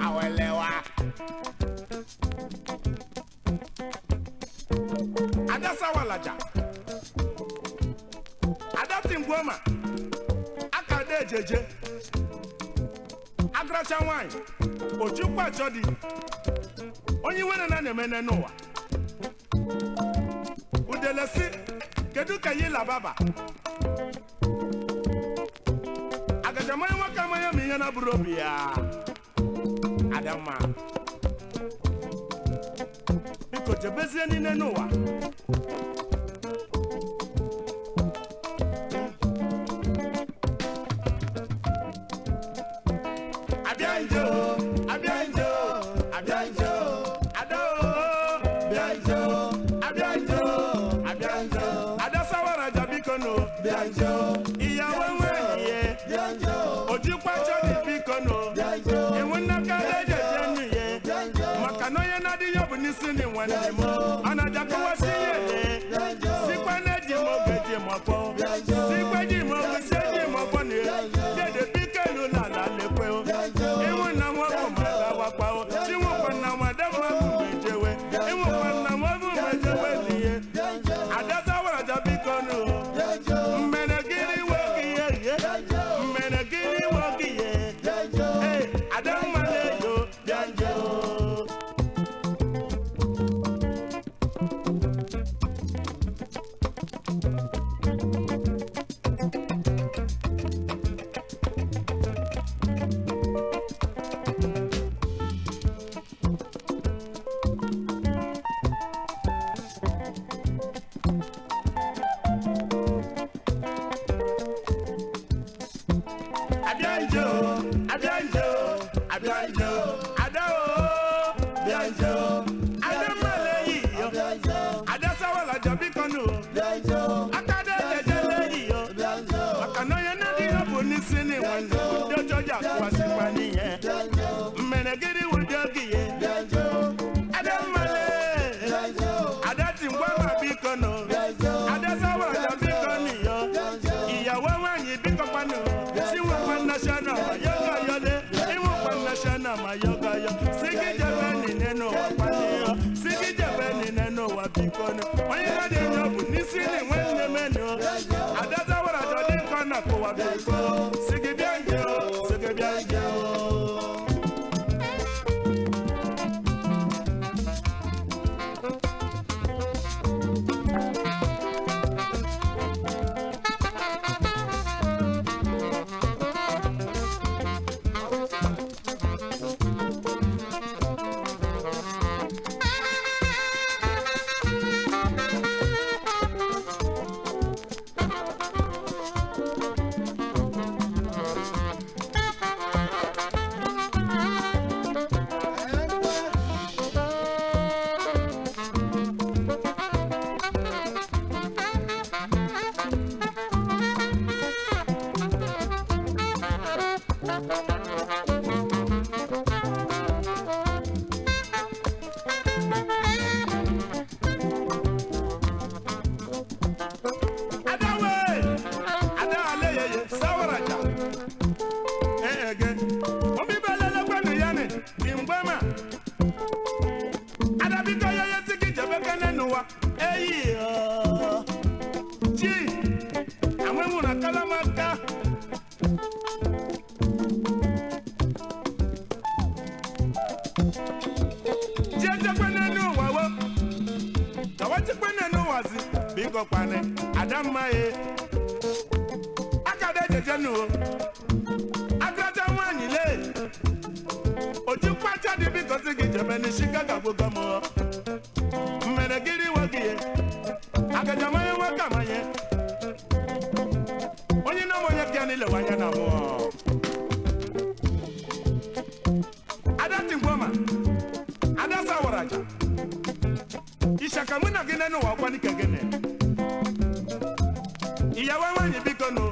Awelewa. Adasawalaja. Adatingwoma. Akada ejeje. Agracha nwanyị. Ojukwu achọdị. Onye nwere na na-emene n'ụwa. Udele si, kedu ka yi lababa? Agajamanya nwoke amanya ma ihe na-abụrụ obi ya. Adamma. Biko jebezie niile n'ụwa. Abịa nje o, abịa nje o, abịa nje o, ada o, Bịa nje o, abịa nje o, bịa nje o, ada sawara ja biko no, bịa nje o, ìyàwó nwanyị ye, bịa nje o, ojikwa chọdị biko no, bịa nje o, enwe nnaka ejeje nnu ye, bịa nje o, maka na onye na-adịghị ọ bụ n'isi ni nwanne m, ọ na-ajakọwasị ya ele. bịa nje o, Sikwa na-eji m oge ji m ọfọ, sikwa ji m oge si eji m ọfọ na dede biko elu lala lekwe o. Ịnwụ na nwa bụ maka wakpa o, chinwụkwa na nwa dama bụ mejewe, ịnwụkwa na nwa bụ mejewe liye. bịa nje o, Adasawaraja biko nụ o. bịa nje o, Mmere gịnị nwoke ihe ihe, bịa nje o, mmere gịnị nwoke ihe. bịa nje o, Ee, Adamma na-eyo bịa nje o. Abịa nje o, abịa nje o, abịa nje o, ada o, bịa nje o, Adamma na-eyi yo. bịa nje o, Adasawaraja biko nụ o. bịa nje o, Akada ejeje na-eyi yo. bịa nje o, Maka na onye na-adịghị ọ bụ n'isi ni nwanne m, ndị ọjọọ ji akụwasịkwa n'ihe. bịa nje o, Mmere gịnị wụdị oge ye? bịa nje o, Adamma lee. bịa nje o, Ada ti ngwa ma biko nụ. bịa nje o, Adasawaraja biko nụ yo. bịa nje o, Ìyàwó nwanyị biko kwanụ. Si nwekwa national ma yoga yọle. Inwekwa national ma yoga yọ. Si gị jebe nile n'ụwa kwanụ yo. Si gị jebe nile n'ụwa biko nụ. Onye na-adịghị ọ bụ n'isi ni nwanne m nụ. Adasawaraja dị nkọ na kụwa biko. Si gị bịa nje o, si gị bịa nje o. Adawe! Ada aleyeye sawaraja. Ee ge. Omi belele kwenu ya ni ìngbẹ́mà. Adabiko yeye siki jebeke n'ụwa. Eyi ọ. Chi! Àwọn ewúrà kálámàká. Jẹ́jẹ́pẹ́ nínú ụwa wo. Tọwọ́chípẹ́ nínú ụwa si. Biko kwane, Adamma ye. Akada ejeje nù o. Agracha nwanyị lee. Ojukwacha dị biko si gị jebe n'isi gaga gbogo m o. Mmere gịrị nwoke ye. Agaja manye nwoke amanye. Onye na onye bịa n'ilewe anya na mụọ. Ada Tingwoma, Ada Sawaraja. Ishaka mụ na gị nenu ụwa ọkwa n'ike gịnị? Ìyàwó nwanyị biko nụ.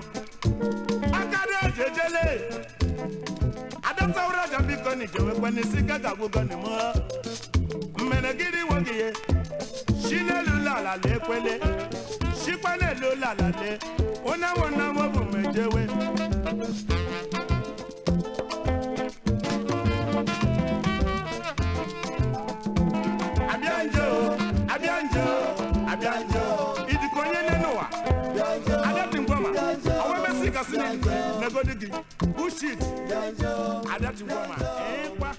Akada ejejele. Ada Sawaraja Biko na ijewekwe n'isi ka ga-agwụgo ni mụ mmere gịrị nwoke ye si n'elu lala lekwele sikwa n'elu lala le ụnawụ nawụ bụ mejewe. Abịa nje o, abịa nje o, abịa nje o, idika onye nne n'ụwa adatingwama ọwa emesi kasị na negodi gị bullshit. Adatingwama ịkwa.